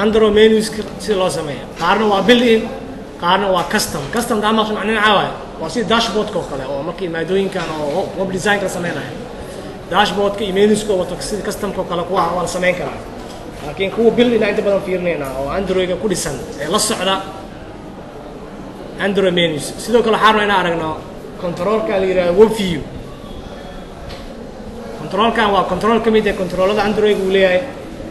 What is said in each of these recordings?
Android menuska sida loo sameeya, qaarna waa built in, qaarna waa custom. Custom daa maqasho, macnaheedu waxaa waaye waa sida dashboardka oo kale, oo markii maadooyinkan oo web designka la sameynayo, dashboardka iyo menuska wato, sida customka oo kale kuwa waa la sameyn karaa. Laakiin kuwa built in inta badan fiirinayna oo Androidga ku dhisan ee la socda Android menus. Sidoo kale waxaa rabnaa inaan aragno controlka la yihahdo web view. Controlkan waa control ka mid ah controlada Android uu leeyahay.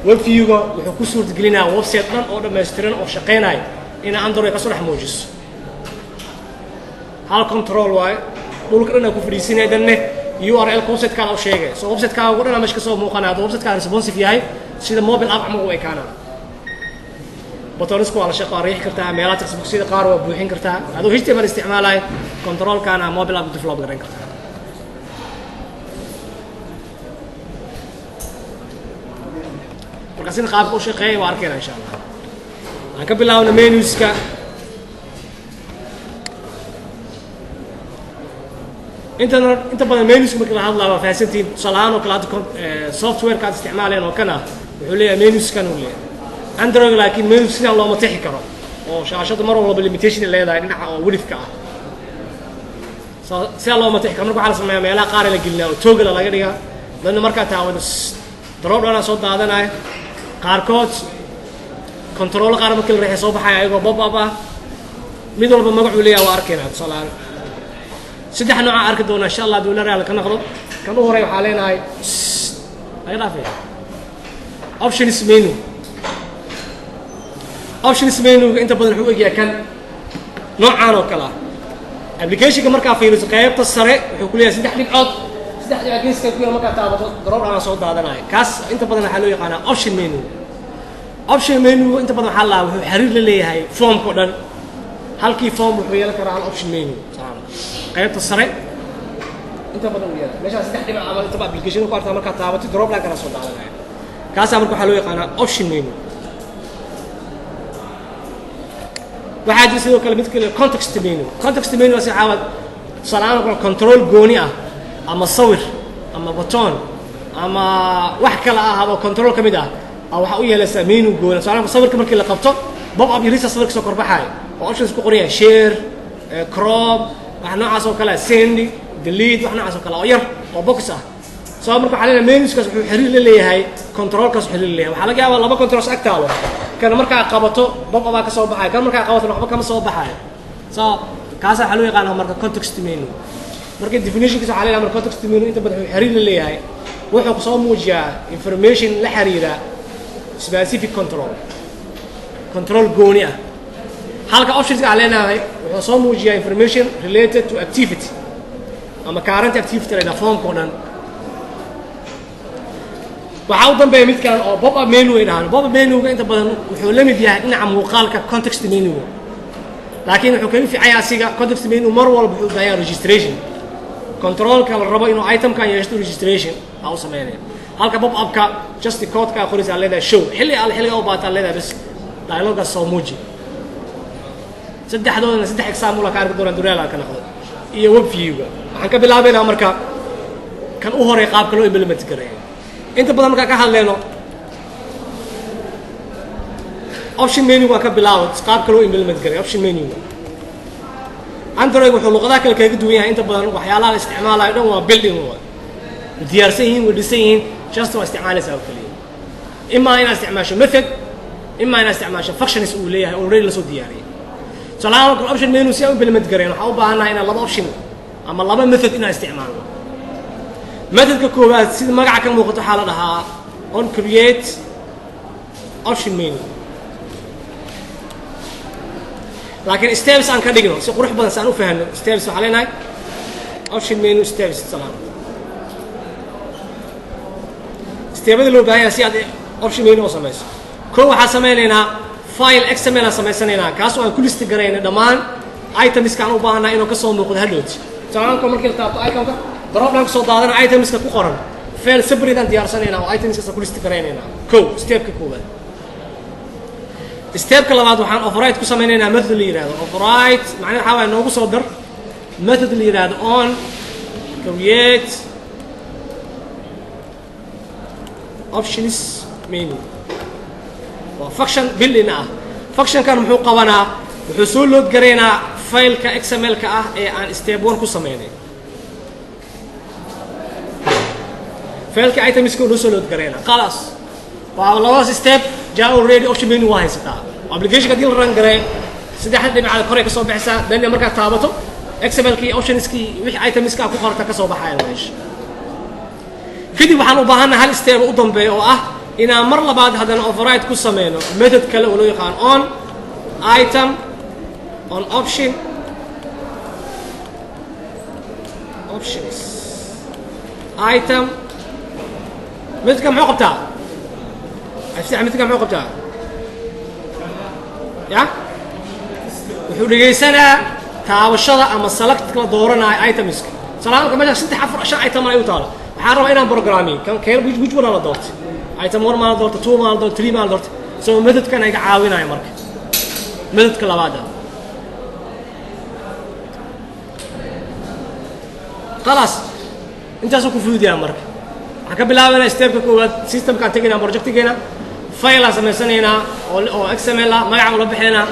Web viewga wuxuu ku suurtagelinayaa website dhan oo dhammaystiran oo shaqeynaya inaa Android kasoo dhex muujiso. Hal control waaye, dhulka dhan aa ku fadhiisinaya, danne URL ka website-kaada u sheegay, so website-kaaga ugu dhan aa meesha kasoo muuqanaya. Hadduu website-kaaga responsive yahay, sida mobile app camal u ekaanaa. Buttonsku waa la shaqo, waa riixi kartaa, meelaha textboxyada qaar waa buuxin kartaa adoo HTML isticmaalaya. Controlkana mobile app develop garan kartaa. Marka sida qaabka u shaqeeya waa arkayna, insha Allah. Aan ka bilaabno menuska. Inta inta badan menuska marka la hadlaayo waa fahansantihiin. Tusaale ahaan oo kale, hadda softwareka aad isticmaaleen oo kan ah wuxuu leeyahay menuskan uu leeyahay Android, laakiin menus sidaan looma tixi karo oo shaashadda mar walba limitation ay leedahay dhinaca oo widthka ah. So sidaa looma tixi karo. Marka waxaa la sameeyaa meelaha qaar la gelinaa oo toggle laga dhigaa, dadna markaa taawado drop down soo daadanaya. Qaarkood control qaar markii la riixay soo baxaya ayagoo pop up ah. Mid walba magacuu leeyahay waa arkaynaa. Tusaale ahaan, saddex noocaa arki doonaa, insha Allah, hadduu la raali ka noqdo. Kan u horay waxaa leenahay, laga dhaafay, options menu. Options menuga inta badan wuxuu u egyahay kan noocaan oo kale ah. Applicationka markaa fiiriso, qaybta sare wuxuu ku leeyahay saddex dhibcood. Saddex dhibcood geeska ku yaal markaa taabato, drop down soo daadanaya. Kaas inta badan waxaa loo yaqaanaa option menu. Option menu inta badan waxaa la wuxuu xiriir la leeyahay formka o dhan. Halkii form wuxuu yeelan karaa hal option menu. Qaybta sare inta badan uu yeelay meeshaa saddex dhibic ama intaba application ku artaa, markaa taabato drop down kana soo daadanaya. Kaasaa marka waxaa loo yaqaanaa option menu. Waxaa jira sidoo kale mid kale, context menu. Context menu waa si waxaa tusaale ahaan oo kale control gooni ah ama sawir ama button ama wax kale ah oo control ka mid ah waxaa u yeelaysaa menu gooni. Tusaale ahaan, sawirka markii la qabto, pop up yarisa sawirka soo korbaxaayo oo options ku qoran yahay, share, crop, wax noocaas oo kale, send, delete, wax noocaas oo kale oo yar oo box ah. So marka waxaa leenahay menuskaas wuxuu xiriir la leeyahay controlkaas xiriir la leeyahay. Waxaa laga yaabaa laba controls ag taalo, kana markaa qabato pop up baa ka soo baxaya, kan markaa qabato waxba kama soo baxayo. So kaasa waxaa loo yaqaanaa marka context menu. Marka definitionkiisa waxaa leeyahay marka context menu inta badan wuxuu xiriir la leeyahay, wuxuu kusoo muujiyaa information la xiriira specific control, control gooni ah, halka optionska aan leenahay wuxuu soo muujiyaa information related to activity ama current activity la yidhaha formka oo dhan. Waxaa u dambeeya midkan oo pop up menu ay dhahaan. Pop up menuga inta badan wuxuu la mid yahay dhinaca muuqaalka context menuga, laakiin wuxuu kaga fiican yahay asiga context menu mar walba wuxuu u baahan yahay registration. Controlka la rabo inuu itemkan yeeshto registration aa u sameynaya, halka pop upka just codeka qoraysa aad leedahay show xilli alle xilliga u baata aad leedahay, bas dialogaas soo muuji. Saddexdoodana saddex example ka arki doonaa dureal ka noqdo iyo web viewga. Waxaan ka bilaabaynaa marka kan u horay, qaabka loo implement gareeyo. Inta badan markaan ka hadleyno option menu, waan ka bilaabo qaabka loo implement gareeyo option menuga. Android wuxuu luqadaha kale kaga duwan yahay, inta badan waxyaalaha la isticmaalayo dhan waa built in, waa diyaarsan yihiin, way dhisan yihiin, just waa isticmaalaysaa oo keliya. Imaa inaad isticmaasho method, imaa inaad isticmaasho functions uu leeyahay already lasoo diyaariyay. Tusaalahaan kale, option menu si aan u implement gareyn waxaan u baahannahay inaan laba option ama laba method inaan isticmaalno. Methodka koowaad, sida magaca ka muuqato, waxaa la dhahaa on create option menu. Laakiin steps aan ka dhigno si qurux badan si aan u fahanno steps. Waxaa leenahay option menu steps. Tusaalahaan, stepada loo baahan yahay si aad option menu oo samayso: kow, waxaan samaynaynaa file XML aan samaysanaynaa, kaas oo aan ku list garayna dhammaan itemska aan u baahannahay inuu kasoo muuqdo hadhowti. Tusaalahaan, markii la taabto iconka, drop down kasoo daadana itemska ku qoran, file separate aan diyaarsanaynaa oo itemskaas ku list garaynaynaa. Kow, stepka koowaad. Stepka labaad, waxaan override ku samaynaynaa method la yihahdo override. Macnaha waxaa waaya noogu soo dar method la yihahdo on create options menu. Waa function built-in ah. Functionkan muxuu qabanaa? Wuxuu soo load garaynaa fileka XML-ka ah ee aan step one ku sameynay. Fileka itemska noo soo load garaynaa. Khalaas, waa labadaas step. Ja, already option menu waa haysataa. Applicationka haddii la run gareeyo, saddexda dhinacaada koray ka soo baxaysaa. Then markaad taabato, XML-kii, optionskii, wixii itemska ku qorata ka soo baxaya meesha. Kadib waxaan u baahannahay hal step u dambeeya, oo ah inaan mar labaad haddana override ku sameyno method kale oo loo yaqaan on item, on option, options item. Methodka muxuu qabtaa? Afsax, methodka muxuu qabtaa? Ya, wuxuu dhegaysanaa taabashada ama select la dooranayo itemska. Salaamka meesha saddex, afar, shan item ay u taalo. Waxaan rabaa inaan programmiyo kan kee, which one la doortay. Item one maa la doortay, two maa la doortay, three maa la doortay. So methodkan iga caawinayo marka, methodka labaad ah. Khalaas, intaasuu ku fudud yahay. Marka waxaan ka bilaabaynaa stepka koowaad. Systemkaan tegaynaa, projectigeena file aan samaysanaynaa oo XML ah, magacaan ula bixinaynaa.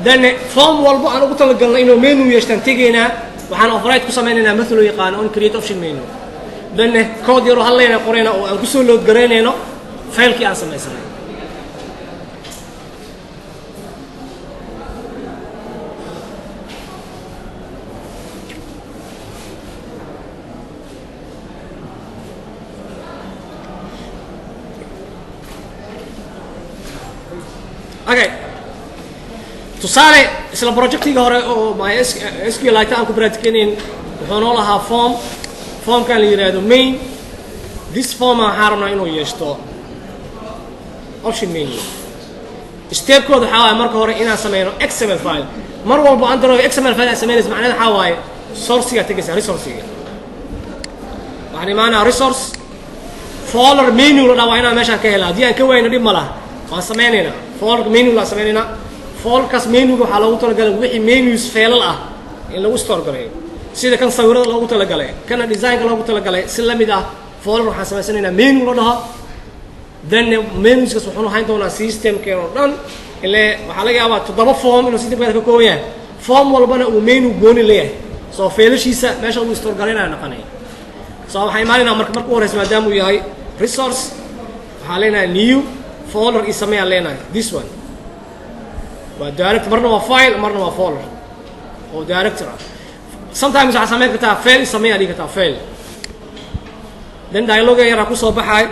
Then form walbo aan ugu talagalnay inuu menu yeeshtaan tegaynaa. Waxaan override ku sameynaynaa method loo yaqaano on create option menu. Then code yaroo hal line qorayna oo aan kusoo load garaynayno filekii aan samaysanay. Okay, tusaale, isla projectiga hore oo MySQLite aan ku practicanayn, wuxuu noo lahaa form, formkan la yidhaahdo main. This form waxaan rabnaa inuu yeeshto option menu. Stepkooda waxaa waaye marka hore inaan sameyno XML file. Mar walbo Android XML file aad sameynaysa, macnaheed waxaa waaye sourciga tegaysa, resourciga. Waxaan imaanaa resource, folder menu la dhaa waa inaan meeshaan ka helaa. Haddii aan ka wayno, dhib ma laha, waan sameynaynaa. Folderka menu la sameynaynaa. Folderkaas menuga waxaa loogu talagalay wixii menus feelal ah in lagu store gareeyo, sida kan sawirada loogu talagalay, kana designka loogu talagalay. Si lamid ah folder waxaan samaysanaynaa menu la dhaho. Then menuskaas wuxuunu hayn doonaa systemkeen oo dhan. Ile waxaa laga yaabaa toddoba form inuu systemkaada ka kooban yahay, form walbana uu menu gooni leeyahay. So feelashiisa meesha uu store garaynaya noqonaya. So waxaan imaanaynaa marka u horeysa, maadaama uu yahay resource, waxaan leenahay new folder io sameeyaan leenahay. This one waa direct, marna waa file, marna waa folder oo directory ah. Sometimes waxaa samayn kartaa file samey aa dhigi kartaa file. Then dialog yaraa kusoo baxaay.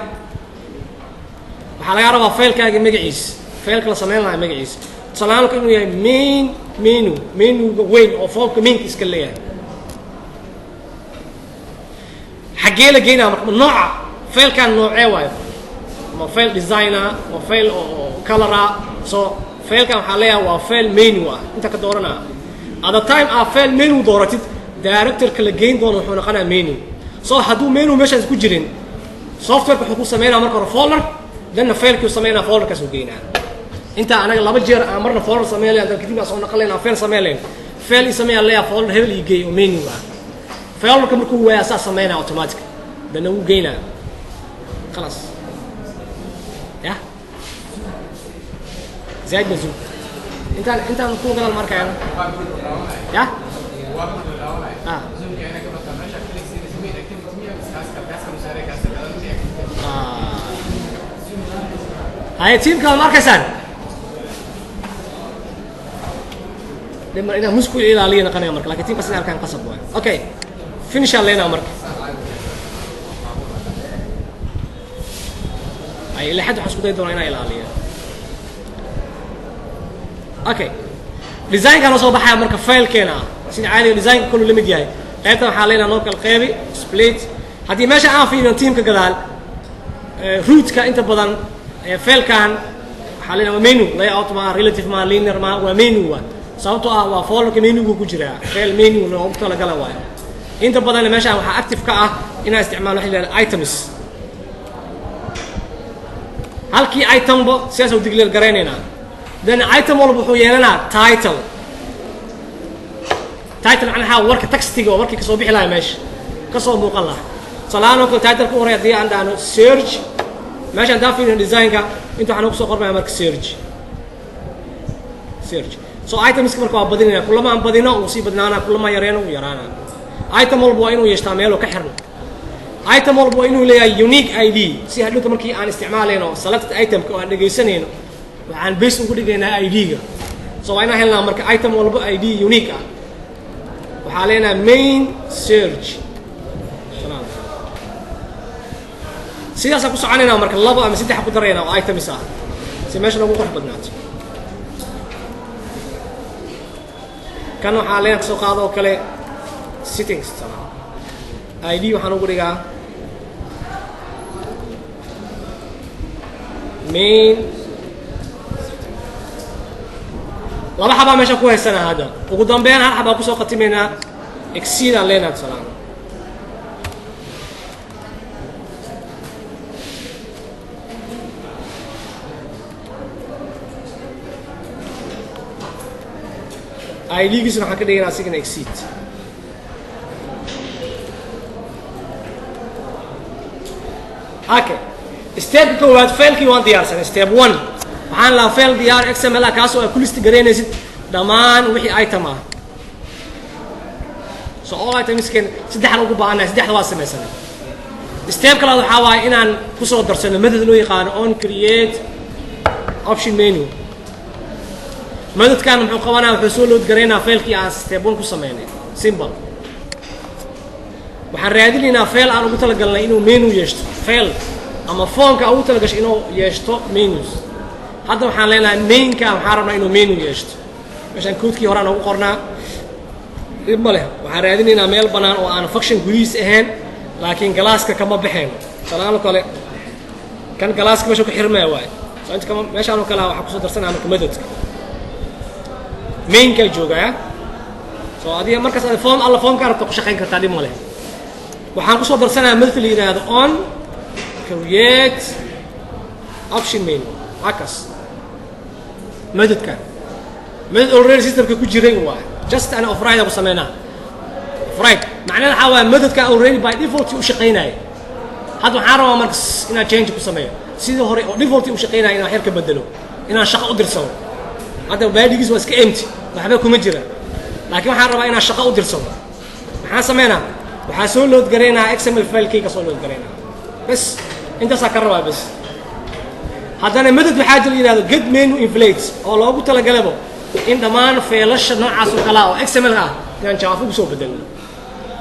Waxaa lagaa rabaa filekaaga magaciisa, fileka la sameyn lahaa magaciisa. Tusaalahaan inuu yahay main menu, menuga weyn oo formka mainka iska leeyahay. Xaggee la geynaya marka? Nooca filekan noocee waayo? Ma file designer, ma file oo colora? So filekan waxaa leeyahay waa file menu ah. Inta ka dooranaa, at the time aa file menu dooratid, directoryka la geyn doono wuxuu noqonaya menu. So hadduu menu meeshaas ku jirin, softwareka wuxuu ku sameynaya marka hore folder, thenna filekii u sameynaya, folderkaas u geynaa. Intaa anaga laba jeer aan marna folder sameyn lahayn, kadib aan soo naqon lahayn, aan file sameyn lahayn. File ii sameeyaa leeyahay, folder hebel ii geey oo menu ah. Folderka markuu waayaa, saa sameynaya automatic, thenna wuu geynaa. Khalaas. Ya zaid ma zoom intaan kuwa gadaal ma arkayana? Ya, ah. Ah. Haye, tiimka ma arkaysaan? Dhib mar inaan musku ilaaliyo naqanaya marka, lakin tiimkaas inay arkaan qasab waayo. Okay, finish aan leenaha marka. Ay ilaa xad waxaan isku dayi doonaa inaan ilaaliyo. Okay, designka noo soo baxaya marka filekeena ah, sida caadiga designka kolu la mid yahay. Qaybtan waxaa leenaha noo kala qeybi, split. Haddii meesha aan fiirino tiimka gadaal, rootka inta badan filekan waxaa leenaha waa menu layout, ma relative, ma linear, ma waa menu. Waa sababtoo ah waa folderka menugu ku jiraa, file menu loogu talagala waayo. Inta badan meeshaan waxaa active ka ah inaan isticmaalo waxa la yihahda items. Halkii itemba sidaas u declare garaynaynaa. Then item walba wuxuu yeelanaa title. Title macnaha warka textiga oo warkii kasoo bixi lahaa, meesha kasoo muuqan lahaa. Tusaalahaan oo kale, title ka horey haddii aan dhahno search Meesha haddaan fiirino designka, inta waxaan ugu soo qormaya marka search, search. So itemska marka waa badinayna. Kulama aan badino, uu sii badnaanaa; kulama yareeno, uu yaraanaa. Item walba waa inuu yeeshtaa meeluu ka xirno. Item walba waa inuu leeyahay unique ID, si hadhowta markii aan isticmaalayno selected itemka oo aan dhegaysanayno, waxaan base ugu dhigaynaa ID-ga. So waa inaan helnaa marka item walba ID unique ah. Waxaa leenahay main search. Sidaasaan ku soconaynaa marka, labo ama saddex ku daraynaa oo items ah, si meesha noogu qurux badnaato. Kan waxaa leen kasoo qaado oo kale settings. ID waxaan ugu dhigaa main. Laba xabaa meesha ku haysanaa hadda. Ugu dambeyn hal xabaa kusoo khatimaynaa, exit aan leenaha tusalaan. ID-giisuna waxaan ka dhigaynaa asigana exit. Okay, stepka koowaad, failkii waan diyaarsanay. Step one waxaan lahaa file diyaar XML ah, kaasoo aad ku list garaynaysid dhammaan wixii item ah. So all itemsken saddexan ugu baahannahay, saddexda waa samaysanay. Step kalaad waxaa waaye inaan kusoo darsano method loo yaqaano on create option menu. Methodkan muxuu qabanaa? Wuxuu soo load garaynaa failkii aan step one ku sameynay. Simple. Waxaan raadinaynaa file aan ugu talagalnay inuu menu yeeshto, file ama formka ugu talagashay inuu yeeshto menus. Hadda waxaan leenahay mainka waxaan rabnaa inuu menu yeeshto. Meeshaan koodkii horaan ugu qornaa, dhib ma leh. Waxaan raadinaynaa meel bannaan oo aan function gudihiis ahayn, laakiin classka kama baxayno. Salaan oo kale kan classka meesha ku xirmaya waaye. So inta kama meeshaan oo kale waxaa kusoo darsanaa marka methodka mainkaa joogaya. So adiga markaas ad form alla formkaa rabta ku shaqayn kartaa, dhib ma leh. Waxaan kusoo darsanayaa method la yidhaahdo on create option menu. Waa kaas methodkan, method already systemka ku jiray waay, just ana override ku sameynaa. Override macnaheed waxaa waaye methodka already by default u shaqaynaya. Hadda waxaan rabaa marka inaan change ku sameeyo, sidii hore oo default u shaqaynaya inaan xer ka bedelo, inaan shaqo u dirsado. Hadda bodygiis waa iska empty, waxba kuma jira, laakiin waxaan rabaa inaan shaqo u dirsado. Maxaan sameynaa? Waxaa soo load garaynaa XML filekayga, soo load garaynaa bes. Intaasaa ka rabaa bes. Haddana method waxaa jira yidhahdo get menu inflate, oo loogu talagalabo in dhammaan faylasha noocaas oo kale ah oo XML ah inaan Java ugu soo bedelno.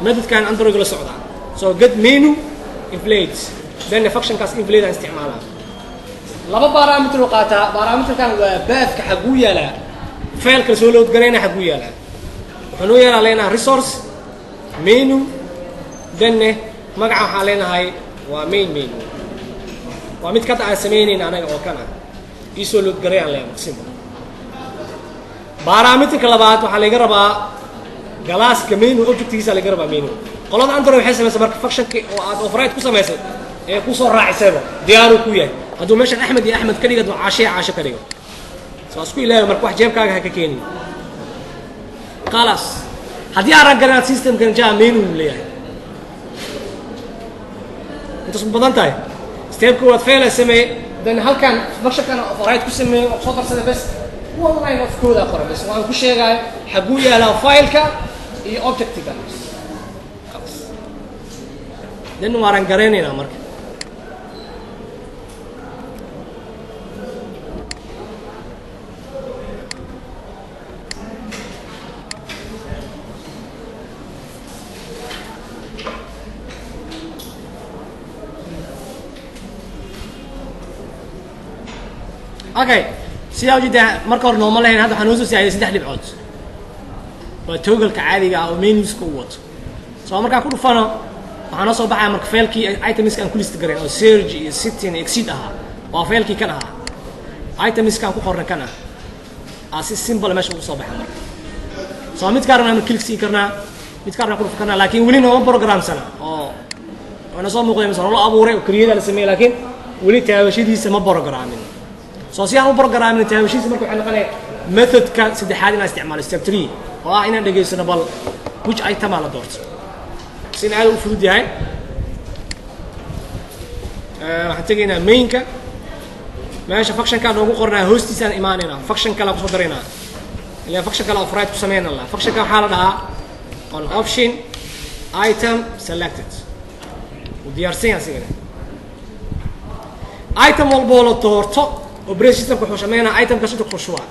Methodkan Android la socdaa. So get menu inflate, then functionkaas inflate aan isticmaalaa. Laba parameter oo qaataa. Parameterkan waa pathka, xaguu yaalaa failka soo load garayna, xaguu yaalaa. Wuxuu noo yaalaa leenahay resource menu, thenne magaca waxaan leenahay waa main menu, waa mid kada aan samaynayn anaga oo kan ah. Iisoo load garay aan leenahay, simple. Parameterka labaad waxaa laga rabaa classka menu objectgiisa laga rabaa menu. Qolada Android waxay samaysay marka functionki oo aad override ku samaysay ee kusoo raacisayba diyaaruu ku yahay. Hadduu meeshan Axmed iyo Axmed ka dhigo, hadduu Caashe iyo Caasho ka dhigo, so isku ilaawi marka, wax jeebkaaga ha ka keenin. Khalaas, haddii aan rangaraad systemkan ja menu uu leeyahay. Intaas ku badan tahay. Step koowaad file sameeye, then halkan functionkan override ku sameeye oo soo darsaday bes. One line of code aa qoran bes, waan ku sheegaayo xaguu yaalaa fileka iyo objectiga. Khalas, then waan rangaraynaynaa marka. Okay, sidaa ujeedaa, marka hore nooma lahayn. Hadda waxaa noo soo siiyay saddex dhibcood, waa toggleka caadiga ah oo menuska u wato. So markaan ku dhufano, waxaa noo soo baxaya marka failkii itemska aan ku list garayn oo search iyo setting iyo exit ahaa. Waa failkii kan ahaa, itemska aan ku qornay kan ah aa si simple meesha ugu soo baxa marka. So mid kaa rabnaa click siin karnaa, mid kaa rabnaa ku dhufi karnaa, laakiin weli nooma programsana oo wana soo muuqday mise loo abuuray oo create la sameeyey, laakiin weli taabashadiisa ma programin. So si aan u programin taabashadiisa marka, waxay noqonaya methodka saddexaad inaan isticmaalo, step three, oo ah inaan dhegaysano bal which item aa la doorto. Sin aad u fudud yahay. Waxaan tegaynaa mainka, meesha functionkaa noogu qornaa hoostiisaan imaanaynaa. Function kale kusoo daraynaa, ilaa function kale override ku sameyna la. Functionka waxaa la dhahaa on option item selected. Wuu diyaarsan yahay asigana. Item walboo la doorto, operating systemka wuxuu sameynaa itemkaas inta ku shubaa.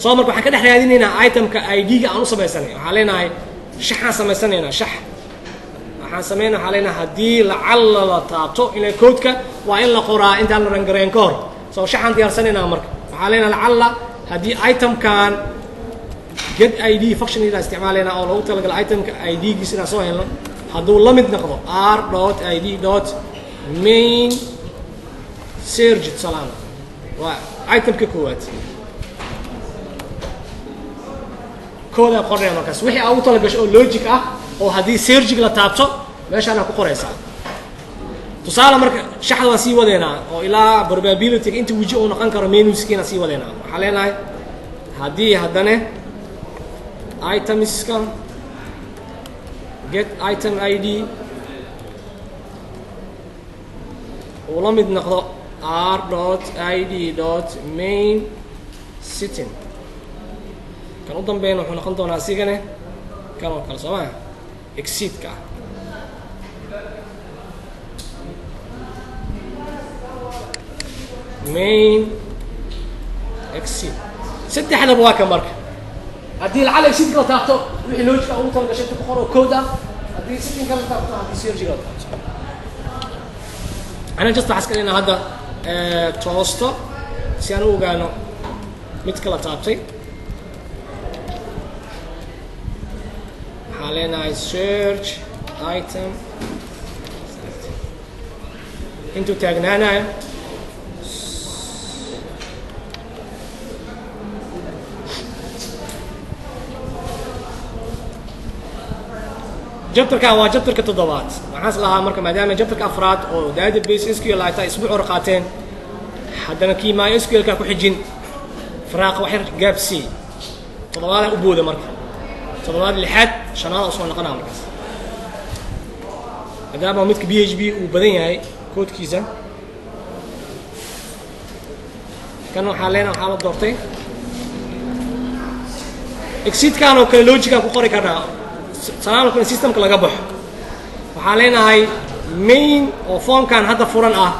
Soo marka waxaan ka dhex raadinaynaa itemka ID-ga aan u samaysanay. Waxaan leenahay shaxaan samaysanaynaa, shax waxaan sameynaa. Waxaan leenahay haddii lacalla la taabto, ila codeka waa in la qoraa intaan la run gareyn ka hor. Soo shaxaan diyaarsanaynaa. Marka waxaan leenahay lacalla haddii itemkan get ID function ila isticmaalaynaa oo loogu talagalay itemka ID-giisa inaan soo helno, hadduu la mid noqdo r dot id dot main search, tusaalahaan waa itemka koowaad, koodaa qornaya. Markaas wixii aa ugu talagasho oo logic ah oo haddii searchig la taabto meeshaana ku qoraysaa. Tusaale, marka shaxda waan sii wadeynaa oo ilaa probability inta weji uu noqon karo menuskiina sii wadeynaa. Waxaan leenahay haddii haddana itemska get item id uu la mid noqdo r dot id dot main sitting, kan u dambeeyna wuxuu noqon doonaa asigane kan oo kale, soo maa exceedka ah. Main exceed saddexdaba waa kan. Marka haddii lacala exceedka la taabto, wixii logica ugu talagashay inta ku qor oo code ah. Haddii sittingka la taabto, haddii searchiga la taabto. Ana just waxaa iska dhignaa hadda toosto si aan u ogaano mid kala taabtay. Waxaan leenahay search item intuu taagnaanayo. Chapterkan waa chapterka toddobaad. Waxaan is lahaa marka maadaama chapterka afraad oo database SQL ay tahay isbuuc hore qaateen, haddana kii MySQL-ka ku xijin firaaqa wax yar gaabsii, toddobaadaan u booda. Marka toddobaad, lixaad, shanaad usoo noqonaa. Markaas maadaama midka PHP uu badan yahay koodkiisa, kan waxaa leena waxaa la doortay exitkan oo kale logican ku qori karnaa. Salaan oo kale systemka laga baxo, waxaa leenahay main oo formkan hadda furan ah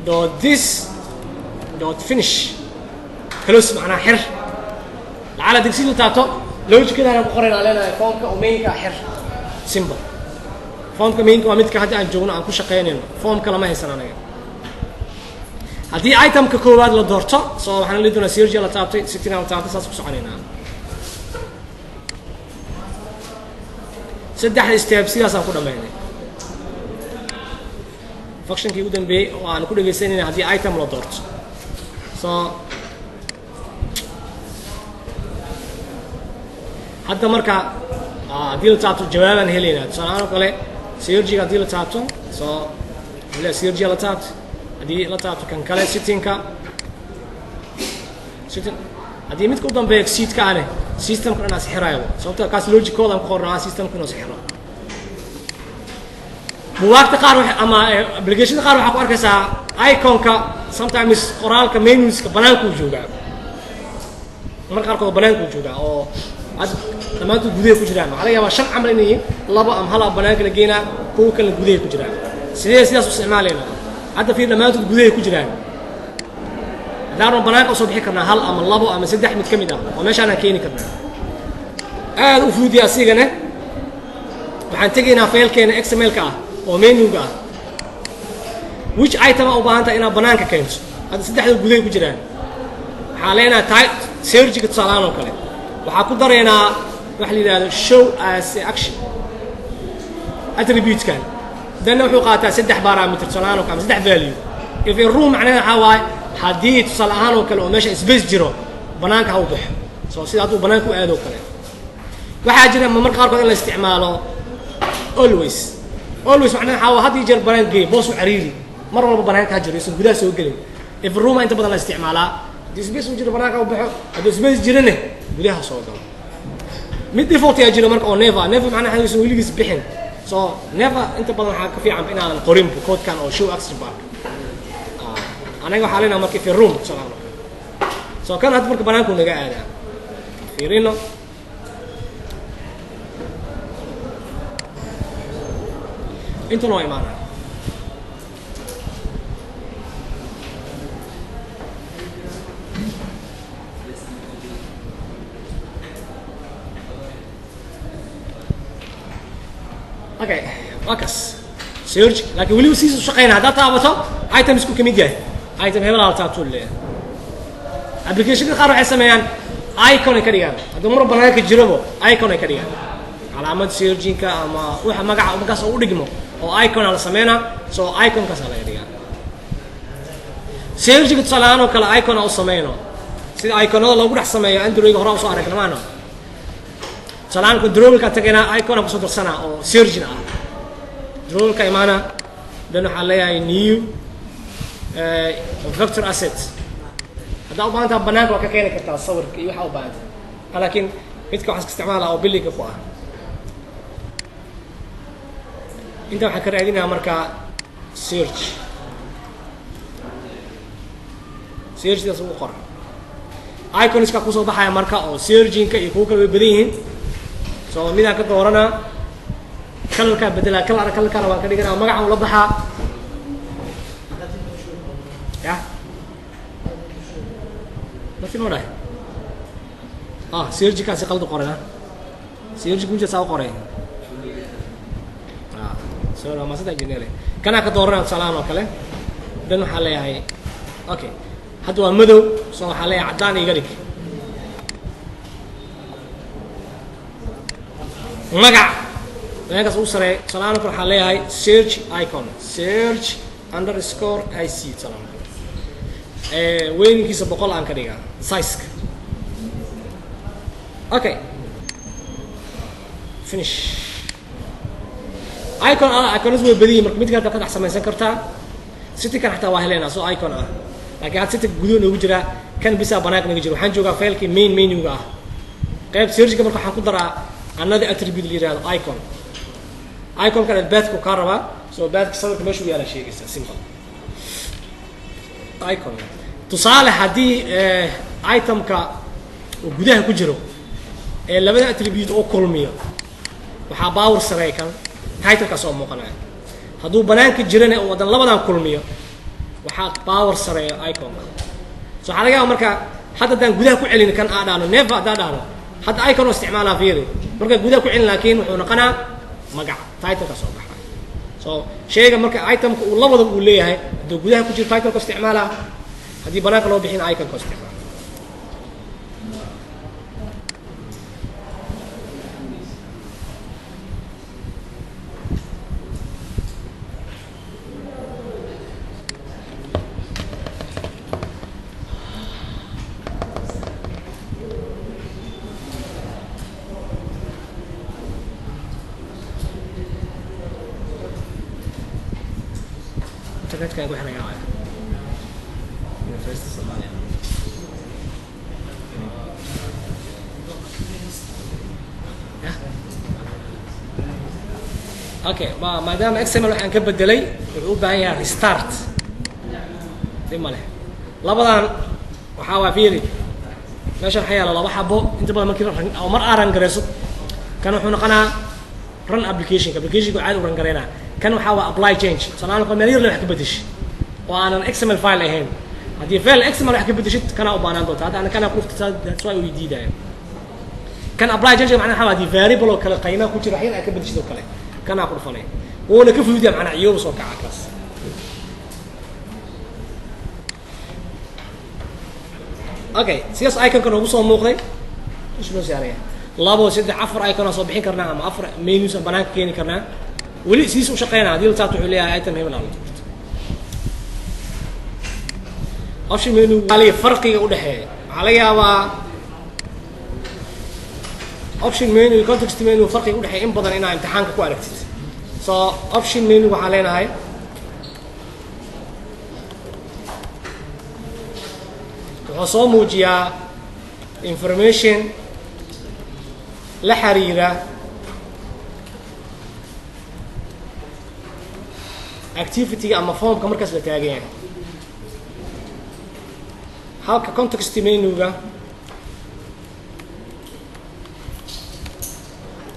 dot this dot finish, close, macnaa xir. Lacala exit la taabto, logicadaan ku qoraynaa, leenahay formka oo mainka xir, simple. Formka mainka waa midka hadda aan joogno, aan ku shaqaynayno. Formka lama haysan anaga. Haddii itemka koowaad la doorto, so waxaan li doonaa search la taabtay, sitting la taabtay, saas ku soconaynaa. Saddexda step sidaasaan ku dhamaynay. Functionkii ugu dambeeyey oo aan ku dhegaysanayna haddii item la doorto. So hadda marka haddii la taabto jawaabaan helaynaa. Tusaale ahaan oo kale searchiga haddii la taabto, so searchiga la taabto, haddii la taabto kan kale sittingka sitting, haddii midka u dambeeya exceedka ane systemka dhan as xiraayo, sababto kaas logicoodan ku qornaa systemka inuu sixiro. Buwaagta qaar ama applicationada qaar waxaa ku arkaysaa iconka sometimes qoraalka menuska banaankuu joogaa, marka qaarkood banaankuu joogaa oo had dhammaantood gudahay ku jiraan. Waxaa laga yaabaa shan camal inay yihiin, labo ama hal banaanka la geynaa, kuwa kalena gudahay ku jiraan. Sidee sidaas u isticmaalaynaa? Hadda fiir, dhammaantood gudahay ku jiraan. Haddaanu banaanka usoo bixi karnaa hal ama labo ama saddex mid ka mid ah oo meeshaanaan keeni karnaa, aada u fududiya asigane. Waxaan tegaynaa failkeena XML-ka ah oo menuga ah. Which item aa u baahan tahay inaad banaanka keento? Hadda saddexda gudahay ku jiraan. Waxaa leenahay ty searchiga tusaalahaan oo kale waxaa ku daraynaa waxa la yidhahdo show as action attribute-kan. Danna wuxuu qaataa saddex parameter, tusaalahaan oo kale, ama saddex value. If a room, macnaheeda waxaa waaye haddii tusaale ahaan oo kale oo meesha space jiro, banaanka ha u baxo. So sida hadduu banaanka u aado kale. Waxaa jira marka qaarkood in la isticmaalo always. Always macnaha waxaa waa had iyo jeer banaan geey, boos u cariiri, mar walba banaanka ha jiro, isan gudaha soo gelin. If room inta badan la isticmaalaa haddii space uu jiro banaanka u baxo, haddii space jirane gudaha soo galo. Mid default ayaa jira marka oo never. Never macnaha uusan weligiis bixin. So never, inta badan waxaa ka fiican inaadan qorin codekan oo show action bar. Anaga waxaa leenaha marka if room tusaale marka. So kan hadda marka banaanku naga aadaa, fiirino. Intuna waa imaanaya. Okay, waa kaas search, laakiin weliba siisa u shaqeynaya. Haddaad taabato, itemsku kamid yahay, item hebel aa taabtuu leeyahay. Applicationka qaar waxay sameeyaan icon ay ka dhigaan. Hadduu mar banaanka jirabo, icon ay ka dhigaan, calaamad searchinka ama waxa magaca markaas oo u dhigmo oo icon aa la sameynaa. So iconkaasa laga dhigaa searchinka. Tusaale ahaan oo kale icon aa u sameyno, sida iconada loogu dhex sameeyo Androidga hore usoo aragna maano. Tusaale ahaan controlka tagaynaa, icon aan kusoo darsanaa oo searching ah. Controlka imaana, then waxaa leeyahay new vector asset. Haddaa u baahan taha, banaanka waa ka keeni kartaa sawirka iyo waxaa u baahan taha, laakiin midka waxaa iska isticmaala oo biliga ku ah. Inta waxaan ka raadinayaa markaa search, searchdaas ugu qora, iconska kusoo baxaya marka oo searchinka iyo kuwo kale way badan yihiin. So midaan ka dooranaa, colorkaa bedelaa, color colorkana waan ka dhiganaa, magaca ula baxaa ya nothing ma dhahay. Ah, searchkaasi qalad u qoray. Ah, search kunja saa u qoray. Ah, so waa masada engineer. Kanaa ka dooranaa tusaalahaan oo kale. Dan waxaa leeyahay okay, hadda waa madow, so waxaa leeyahay caddaan iga dhig. Magac meelkaas ugu sareeya, tusaalahaan kale waxaa leeyahay search icon, search_ic tusaalahaan kale. Weyninkiisa 100 aan ka dhigaa, sizeka. Okay, finish. Icon ah, icons way badan yihin. Marka mid kale ka dhex samaysan kartaa. City-kan xataa waa heleynaa, so icon ah, laakiin hadda city guduhu noogu jiraa, kan bisa banaanka naga jiro. Waxaan joogaa filekii main menuga ah, qayb searchka. Marka waxaan ku daraa another attribute la yihahdo icon. Iconkan pathku kaa rabaa, so pathka sawirka meeshuu yaala sheegaysa, simple icon. Tusaale, haddii itemka uu gudaha ku jiro ee labada attribute oo kulmiyo, waxaa power sareey kan titleka soo muuqanaya. Hadduu banaanka jirana uu wadan labadan kulmiyo, waxaa power sareeyo iconka. So waxaa laga yaaba marka hadda haddaan gudaha ku celin kan aa dhahno never, haddaan dhahno hadda icon oo isticmaalaa, fiiri, marka gudaha ku celin, laakiin wuxuu noqonaa magaca titleka soo baxa. So shayga marka itemka uu labadaba uu leeyahay, hadduu gudaha ku jiro titleka isticmaalaa, haddii banaanka loo bixin iconka isticmaala. Internetka ku xiraya waay University Somalia. Yeah. Okay, ma maadaama XML waxaan ka bedelay, wuxuu u baahan yahay restart. Dhib ma leh. Labadan waxaa waa, fiiri meesha waxaa yaala laba xabo. Inta badan markii oo mar aa run gareyso, kan wuxuu noqonaa run application, applicationka caadi u run gareynaa. Kan waxaa waa apply change. Tusaale ahaan, meel yar le wax ka bedeshay oo aanan XML file ahayn. Haddii file XML wax ka bedeshid, kanaa u baanaan doonta. Hadda ana kanaa ku dhuftay, that's why uu diidaya kan apply change. Macnaha waxaa haddii variable oo kale qiimaha ku jira wax yar aad ka bedeshid oo kale, kanaa ku dhufanay, wuuna ka fudud yahay, macnaa ciyooba soo kaca kaas. Okay, sidaas iconka noogu soo muuqday ishu noo saaraya. Labo, saddex, afar icon aan soo bixin karnaa ama afar menus aan banaanka keeni karnaa. Weli sidiis u shaqeynaa. Haddii la taabto, wuxuu leeyahay item hebel aa la tuurto. Option menu ali farqiga u dhexeeya, waxaa laga yaabaa option menu iyo context menu farqiga udhexeeya in badan inaa imtixaanka ku aragtid. So option menu waxaa leenahay wuxuu soo muujiyaa information la xiriira Activity-ga ama formka markaas la taagan yahay, halka context menuga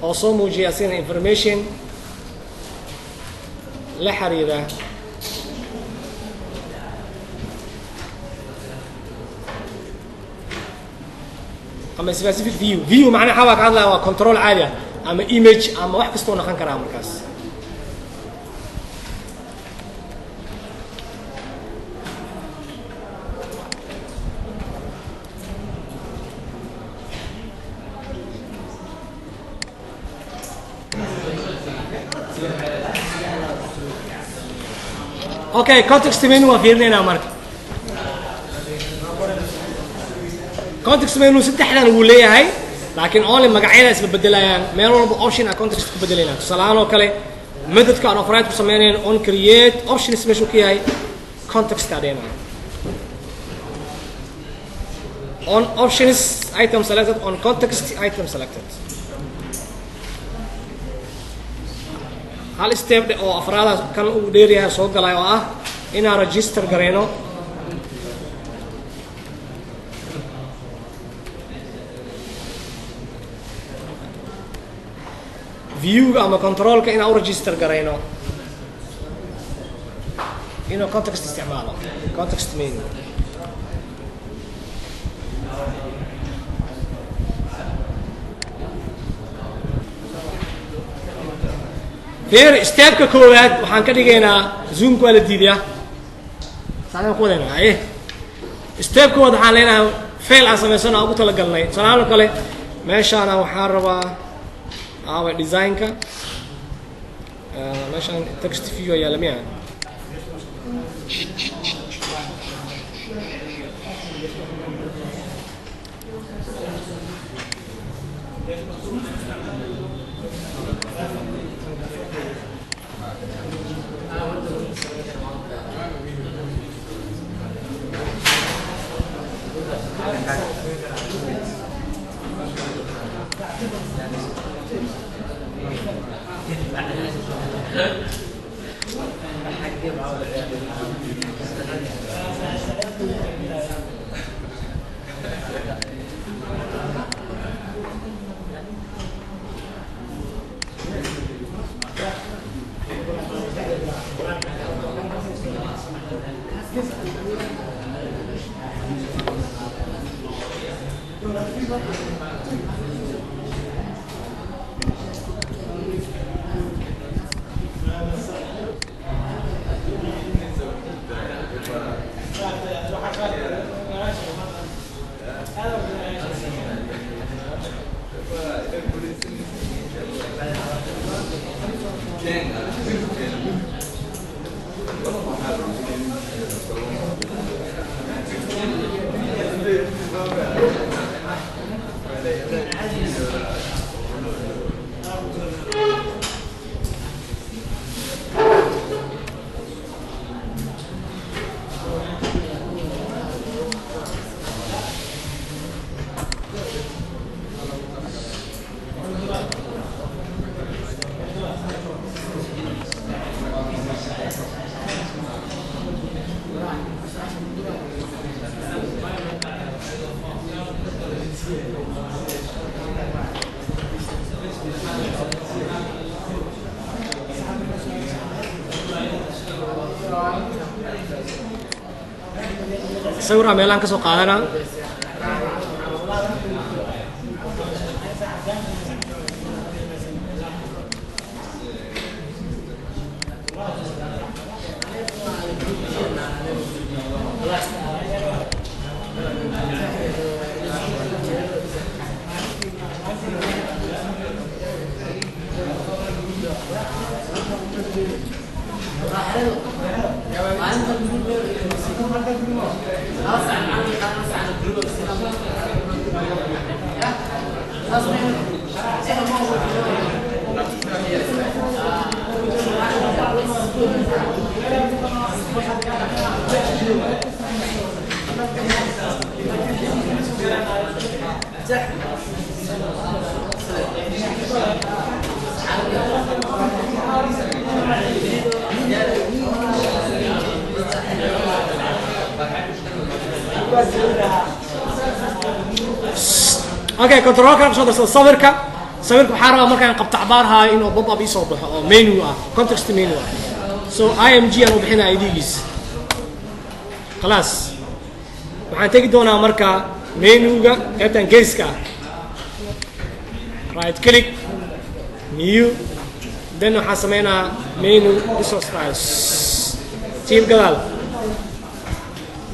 oo soo muujiya asigana information la xiriira ama specific view. View macnaha waxaa ka hadlaya waa control caadi ah ama image ama wax kastoo noqon karaa markaas. Okay, context menu waa fiirinaynaa marka. Context menu saddexdan wuu leeyahay, laakiin only magacyada isba bedelayaan. Meel walba option aan context ku bedelayna. Tusaale oo kale, methodka aan override ku sameynayn, on create options, meeshuu ka yahay context adheenaya on options item selected, on context item selected. Hal step oo afraadaas kan uu dheeryahay soo galay oo ah inaan register garayno viewga ama controlka, inaan u register garayno inuu context isticmaalo, context menu. Fiir, stepka koowaad waxaan ka dhigaynaa, zoomka waa la diidayaa, saanaan ku wadaynaa. Aye, step koowaad waxaan leenahay file aan samaysano aan ugu talagalnay. Tusaalahaan oo kale, meeshaana waxaan rabaa, aawa designka, meeshaan text view ayaa lamiya. Sawira meelaan ka soo qaadana. Okay, control kale kusoo darsada sawirka. Sawirka waxaa rabaa markaan qabto cabaar haayo inuu pop up isoo baxo oo menu ah, context menu ah. So img aan u bixinaa idgiis. Khalaas, waxaan tegi doonaa marka menuga qaybtan geeska ah, right click, new, then waxaan sameynaa menu resource files. Tiim gadaal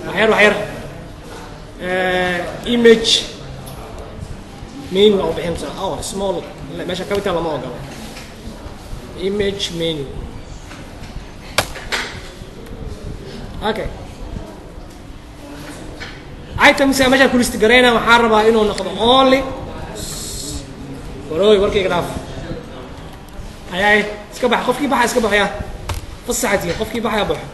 waxyar waxyar, image menu aa u bixinta. Oh, small, meesha capital lama ogolo. Image menu. Okay, items meeshaan ku list garayna waxaan rabaa inuu noqdo only. Warooy, warkayga dhaaf. Hayay, iska bax. Qofkii baxa iska baxaya, fasaxatihi. Qofkii baxaya baxo.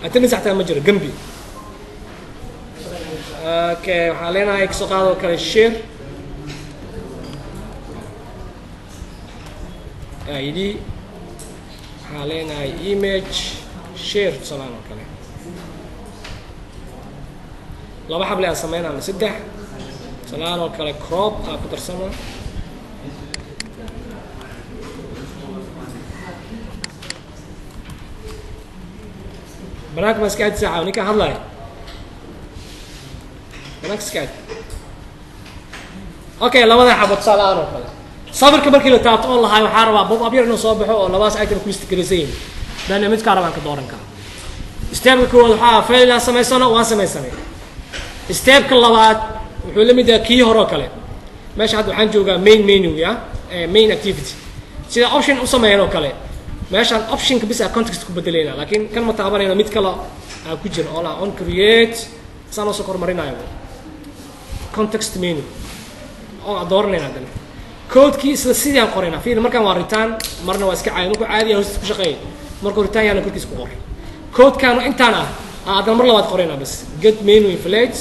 Attendance xataa ma jiro gembi. Okay, waxaan leenahay kasoo qaadoo kale share id, waxaan leenahay image share tusalaan oo kale. Laba xable aan sameynaa ama saddex tusalaan oo kale, crop aa ku darsama. Banaanka ma iska aadi saaxa ninkaan hadlaya, banaanka iska aadi. Okay, labada xabo tusaale-aan oo kale, sawirka markii la taabto oo lahaay, waxaa rabaa bob up yar inuu soo baxo oo labadaas item ku list garaysan yihin. Dan midkaa rabaan ka dooran karaa. Stepka koowaad waxaa file inaan samaysano, waan samaysanay. Stepka labaad wuxuu la mid yahay kii hore oo kale. Meesha hadda waxaan joogaa main menu ya main activity. Sida option u sameeyan oo kale, meeshaan optionka bis a context ku bedelayna, laakiin kan ma taabanayno. Mid kale aa ku jira oo laha on create, saan oo soo kormarinayo context menu oo aan dooranayna. Haddana codekii isla sidii aan qoraynaa. Fiir, markaan waa return, marna waa iska caadi. Markuu caadi yahay hoostiis ku shaqeeyay, markuu return yahana korkiis ku qor. Codekaan intaan ah aan haddana mar labaad qoraynaa bas, get menu inflate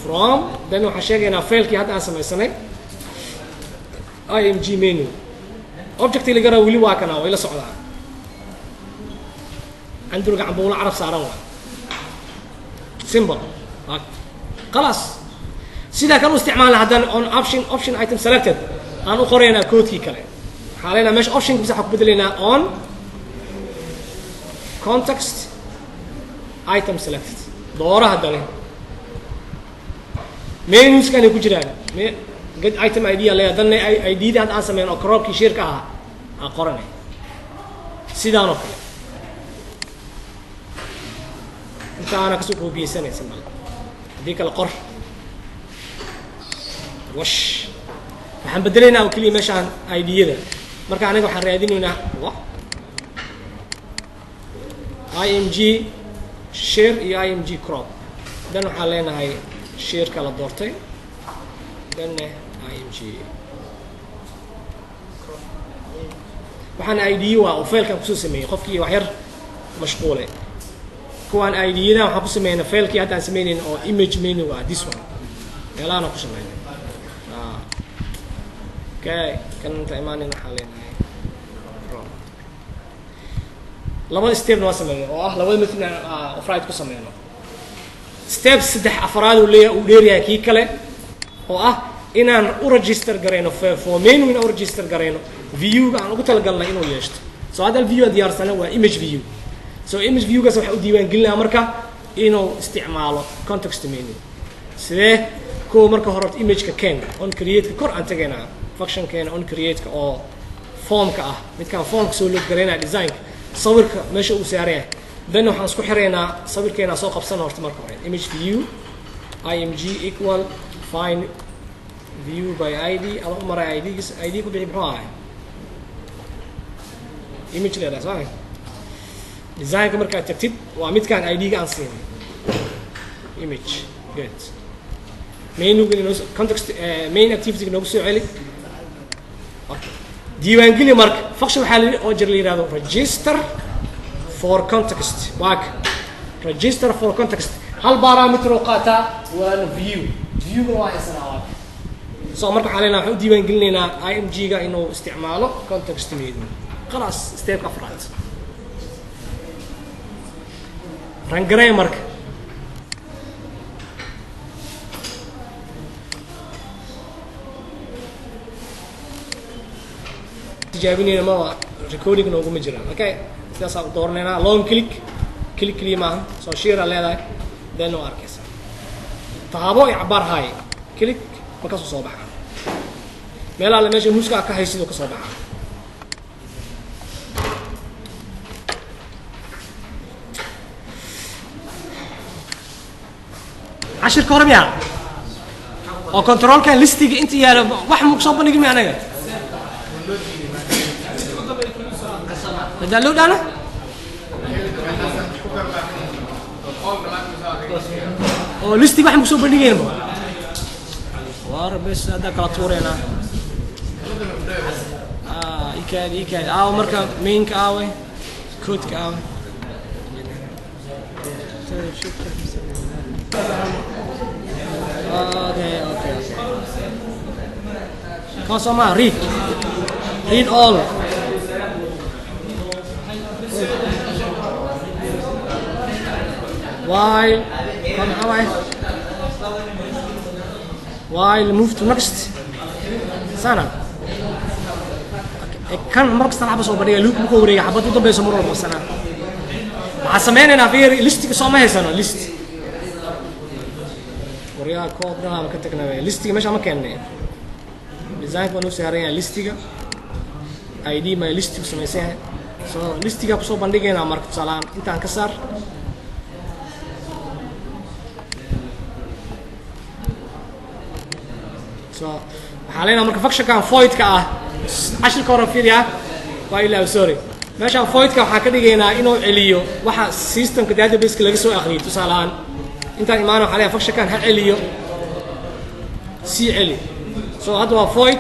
from. Then waxaan sheegaynaa failkii hadda aan samaysanay, img menu object laga raba. Weli waa kana, way la socdaa. Andurga cambuulo carab saaran waa simple. Khalaas, sidaa kan u isticmaalna. Haddana on option, option item selected aan u qoraynaa codekii kale. Waxaa leenaha meesha optionka bisa waxaan ku bedelaynaa on context item selected. Dooro haddana menuskan ay ku jiraan get item id aa leeyahay. Haddana id-da hadda aan sameyn oo cropkii shirka ahaa aan qoranay sidaan oo kale. Inta aana kasoo koobiyeysanaysa male, haddii kale qor wash. Waxaan bedelaynaa oo keliya meeshaan id-yada. Marka aniga waxaan raadinaynaa img share iyo img crop. Dan waxaan leenahay shareka la doortay, danne img crop. Waxaan id waa oo failkan kusoo sameeyey qofkii wax yar mashquulay. Kuwaan id-yadan waxaan ku sameynay failkii hadda aan sameynayn oo image menu ah, this one meelahaan ku sameynay. Okay, kan inta imaanin waxaan leenahay crop. Labada stepna waa sameynay oo ah labada mid inaan offride ku sameyno. Step saddex afraad uu leeyahay, uu dheeryahay kii kale, oo ah inaan u register garayno for menu, inaan u register garayno view-ga aan ugu talagalnay inuu yeeshto. So hadda view aan diyaarsana waa image view. So image view-gaas waxaa u diiwaan gelinayaa marka inuu isticmaalo context menu. Sidee? Kuwa marka hore horta imageka ken on create-ka kor aan tagaynaa, functionkeena on create-ka oo formka ah, midkaan formka soo load garaynaya designka, sawirka meesha uu saaran yahay. Then waxaan isku xiraynaa sawirkeena soo qabsana horta marka hore image view img equal find view by id ama u maray id id ku bixi. Muxuu ahay? Image leedahay soo ma? Designka markaad tagtid waa midkaan id-ga aan siinay, image. Good. Menuga inoo context main activity noogu soo celi. Okay. Diiwaangeli marka function waxaa oo jira la yihahdo register for context. Waa ka register for context, hal parameter oo qaataa, waana view. Viewga waa haysanaa, waa ka. So marka waxaa leenahay, waxaan u diiwaan gelinaynaa img-ga inuu isticmaalo context menu. Khalaas, stepka afraad. Run garee marka. Tijaabinayna maba recording nooguma jiraan. Okay, sidaasaa u dooranaynaa. Long click, click keliya maaha. Soo share aa leedahay, then waa arkaysaa. Taabo iyo cabaar haay, click, markaasuu soo baxaa. Meel alle meesha mouse-ka ka haysiduu ka soo baxaa. Cashirka hore miyaa oo controlkan listiga inta yaalo wax ma kusoo bandhigi mi anaga hadaa loo dhaana oo listiga wax ma kusoo bandhigaynba. War bes, haddaa kala tuureynaa. Ah, ikaadi, ikaadi. Aawe marka mainka? Aawe codeka? Aawe? Okay. Kan soo maa read all. While kan maxaa waaye? While move to next sana. Kan mar kasta xaba soo bandhiga, loop markuu wareega xabad u dambeyso mar walba sana. Waxaan sameynaynaa, fiiri, listiga soo ma haysano list. Waryaha, code dhan ka tagnaa. Listiga meesha ma keennay. Designka waa noo saaran yahay listiga, id my listigu samaysan yahay. So listiga kusoo bandhigaynaa marka. Tusaalahaan intaan ka saar. So waxaa leenaha marka functionkan voidka ah, cashirka hore fiiriya, waa ilaa, sorry, meeshaan voidka waxaan ka dhigaynaa inuu celiyo waxa systemka databaseka laga soo akhriyay. Tusaale ahaan intaan imaana waxaa leeyahay functionkan ha celiyo, sii celi. So hadda waa void,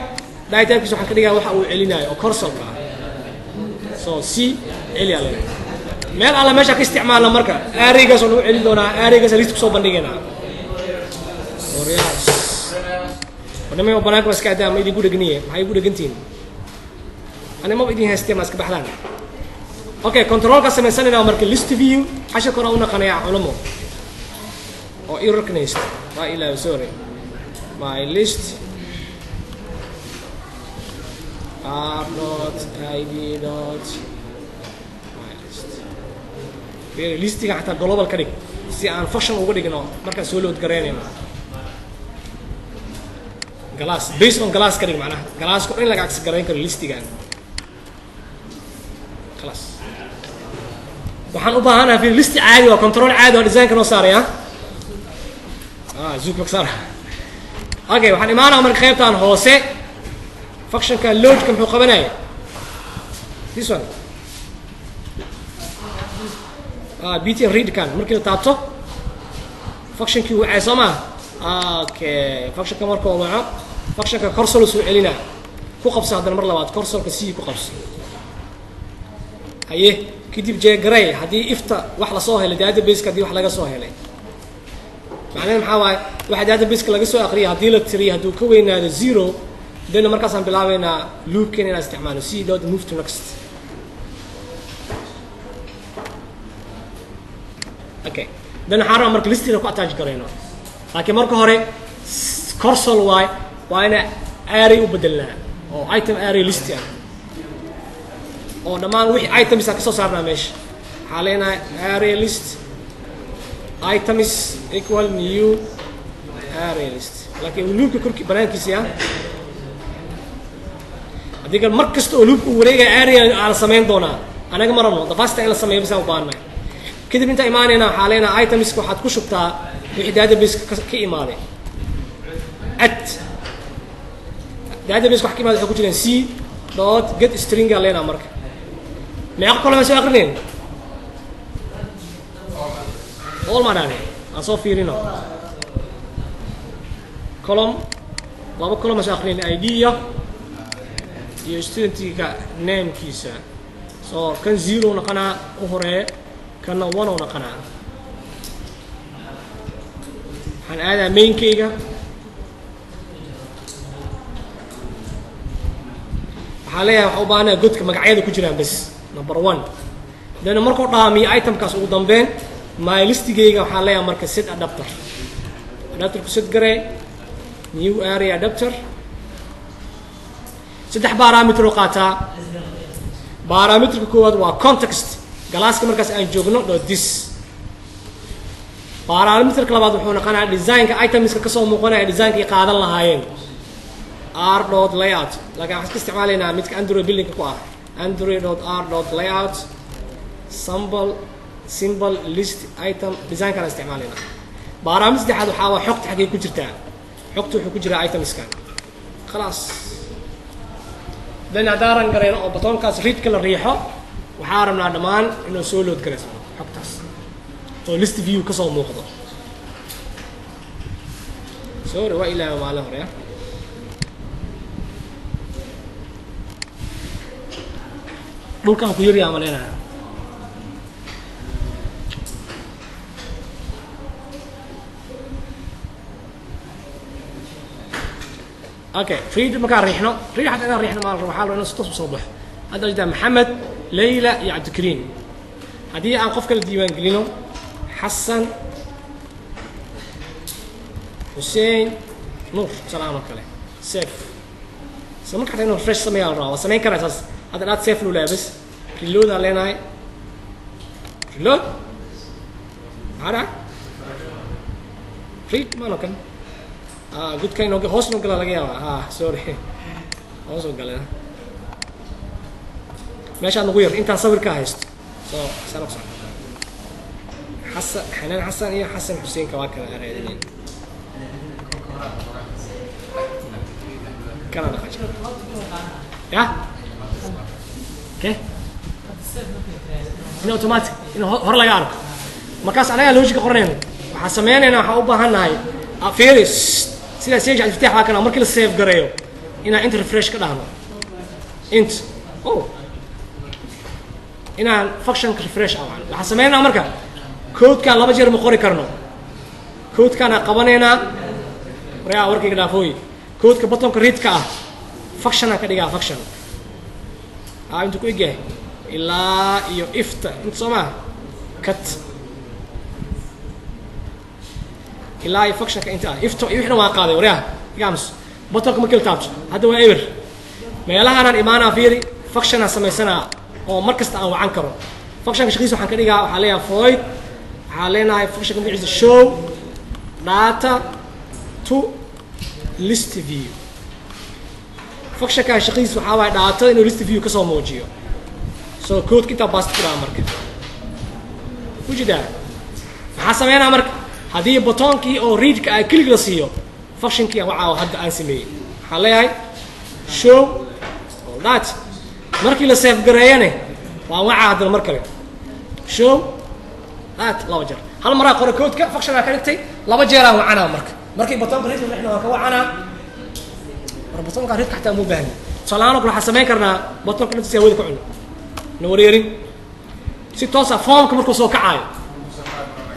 data typekiisa waxaan ka dhigaya waxa uu celinayo oo cursorka ah. So c celi aa leeyahay. Meel alla meesha ka isticmaalna marka arraygaas oo nagu celin doonaa, arraygaas list kusoo bandhigaynaa. Waryaas, warnimay, banaanka waa iska adaa. Ma idinku dhegniye? Maxay igu dhegantihiin? Ani maba idin haystee, ma iska baxdaan? Okay, controlka samaysanayna marka list view. Cashirka hore u naqanayaa culamo oo errorkan haysta. Waa ilaa, sorry, my list r dot id dot my list. Fiiri, listiga xataa global ka dhig si aan function uga dhigno markaan soo load garaynayno. Class, based on class ka dhig, macnaha classka in laga access garayn karo listigan class. Waxaan u baahanahay, fiiri, listi caadi waa control caadi, waa designka noo saaraya. Ah, zook ka saara. Okay, waxaan imaanaa marka qaybtan hoose. Functionka loadka muxuu qabanaya? This one, ah, btn read kan markii la taabto functionkii wacay, soo maa? Okay, functionka markuu waco, functionka cursor soo celinaa. Ku qabso haddana mar labaad cursorka, c ku qabso. Haye, kadib check garay haddii ifta wax lasoo helay databaseka. Haddii wax laga soo helay, macnaheed maxaa waaye? Waxa databaseka laga soo aqriyay haddii la tiriyo, hadduu ka weynaado zero, then markaasaan bilaabeynaa loopken inaan isticmaalo c dot move to next. Okay, then waxaan rabaa marka listiga ku attach garayno, laakiin marka hore cursor waay, waa ina array u bedelnaa oo item array list ah oo dhammaan wixii items aan kasoo saarnaa meesha. Waxaa leenahay array list items equal new array list, laakiin loopka korki banaankiisi ah. Haddii kale mar kasta oo loopka uu wareegaya array aa la samayn doonaa. Anaga ma rabno, the first time in la sameeyo bisaan u baahannahay. Kadib intaa imaanayna waxaa leenahay itemska waxaad ku shubtaa wixii database ka imaaday. At database wax ka imaaday waxay ku jiraan c dot get string aa leenaha. Marka meeqa kale ma soo aqrinayn? All ma dhahne? Aan soo fiirino. Column, laba column ma soo aqrinayn, id iyo studentiga namekiisa. So kan zero noqonaa u horeeya, kanna one oo noqonaa. Waxaan aadaa mainkayga. Waxaan leeyahay waxaa u baahanaya godka magacyada ku jiraan bes, number one. Then markuu dhaamiyo itemkaas ugu dambeyn My listigayga waxaan leeyahay marka set adapter, adapter ku set garee, new array adapter. Saddex parameter oo qaataa. Parameterka koowaad waa context, classka markaas aan joogno dot this. Parameterka labaad wuxuu noqonayaa designka itemska kasoo muuqanaya, designkay qaadan lahaayeen, r dot layout. Laakiin waxaan iska isticmaalaynaa midka Android buildingka ku ah, Android dot r dot layout sample simple list item designkaan isticmaalaynaa. Parameter saddexaad waxaa waa xogta xaggay ku jirtaa. Xogta wuxuu ku jiraa itemskan. Khalaas. Dan haddaan run gareyno oo buttonkaas readka la riixo, waxaa rabnaa dhammaan inuu soo load garaysano xogtaas oo list view kasoo muuqdo. Sorry, waa ilaawa maalin hore. Ah, dhulkan ku yaryaa maleynayaa. Okay, read markaan riixno, read xataa inaan riixno maal waxaa la inuu si toos usoo baxo. Hadda jirtaa Maxamed, Layla iyo Cabdikariim. Haddii aan qof kala diiwaan gelino, Xasan, Xuseen, Nuur salaan oo kale, save. Isla marka xataa inuu refresh sameeyaa la rabaa, waa samayn karaa saas. Hadda dhaad save luu leeyahay, bas reload aan leenahay. Reload maxaa dhacay? Read maano kan. Ah, gudka inoo hoos noo gala laga yaabaa. Ah, sorry, hoos oo galena meeshaan ugu yar intaan sawirka haysto. So saan ku socda. Xasan, Xanaan Xasan iyo Xasan Xuseenka waa kala raadinayn kana dhaqaaji ya. Okay, in automatic in hore laga arko markaas anagaa logica qoranayno. Waxaan sameynaynaa, waxaan u baahan nahay fiiris sidaa sage Cabdifataax waa kana. Markii la save gareeyo inaan int refresh ka dhahno, int oh inaan functionka refresh ah. Waxaan sameynaa marka codekaan laba jeer ma qori karno. Codekaan qabanaynaa. Waryaa, warkayga dhaafooy. Codeka buttonka readka ah functionaan ka dhigaa. Function ah intuu ku egyahay ilaa iyo ifta inta soo maha cut ilaa iyo functionka inta ah ifto iyo wixna waa qaaday. Waryaa, igaamus. Buttonka markii la taabto hadda waa eber. Meelahaanaan imaanaa, fiiri, functionaan samaysanaa oo mar kasta aan wacan karo. Functionka shaqadiisa waxaan ka dhigaa, waxaa leeyahay void. Waxaa leenahay functionka magaciisa show data to list view. Functionka shaqadiisa waxaa waaye data inuu list view kasoo muujiyo. So codeka intaa paste ku dhaha marka ujeedaa. Maxaa sameynaa marka? Haddii buttonkii oo readka ah click la siiyo, functionkii aan wacaa hadda aan sameeyey, waxaan leeyahay show all that. Markii la save gareeyane waan wacaa haddana mar kale show that, laba jeer. Hal maraa qora codeka, function aa ka dhigtay, laba jeeraan wacanaa. Marka markii buttonka readka rixna waan ka wacanaa. War, buttonka readka xataa uma baahni. Tusaale ahaan oo kale waxaan samayn karnaa buttonka naftiisa hawada ku cuno na wareerin si toosa. Formka markuu soo kacaayo,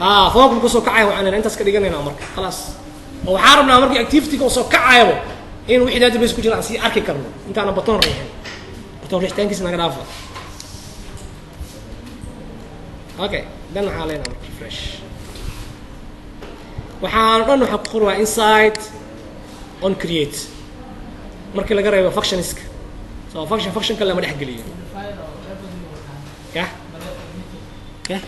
ah, formka markuu soo kacayo wacanayna intaas ka dhiganayna marka. Khalaas. Oo waxaan rabnaa markii activity-ga uu soo kacayaba in wixii database ku jira aan sii arki karno intaana button riixin. Button riixitaankiisa naga dhaafa. Okay, dan waxaa leenahay marka refresh. Waxaan dhan waxaa ku qorwaa inside on create markii laga reebo functionska. So function function kale lama dhex geliyo. Ya ya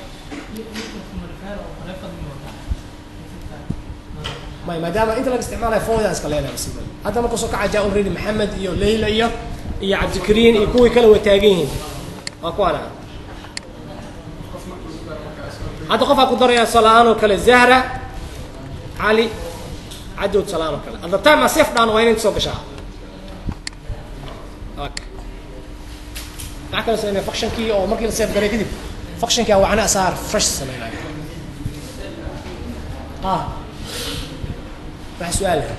may, maadaama inta laga isticmaalayo void iska leenahay simple. Hadda markuu soo kaca jaa already Maxamed iyo Layla iyo Cabdikariin iyo kuwii kale way taagan yihiin, waa kuwaana. Hadda qofaa ku daraya salaan oo kale, Zahra Cali Cadowd salaan oo kale. At the time a save dhaan waa inay soo gashaa. Okay, maxaa kale sameynaya? Functionkii oo markii la save garay kadib functionkii aan wacna asaar fresh sameynayo. Ah, wax su-aal ah?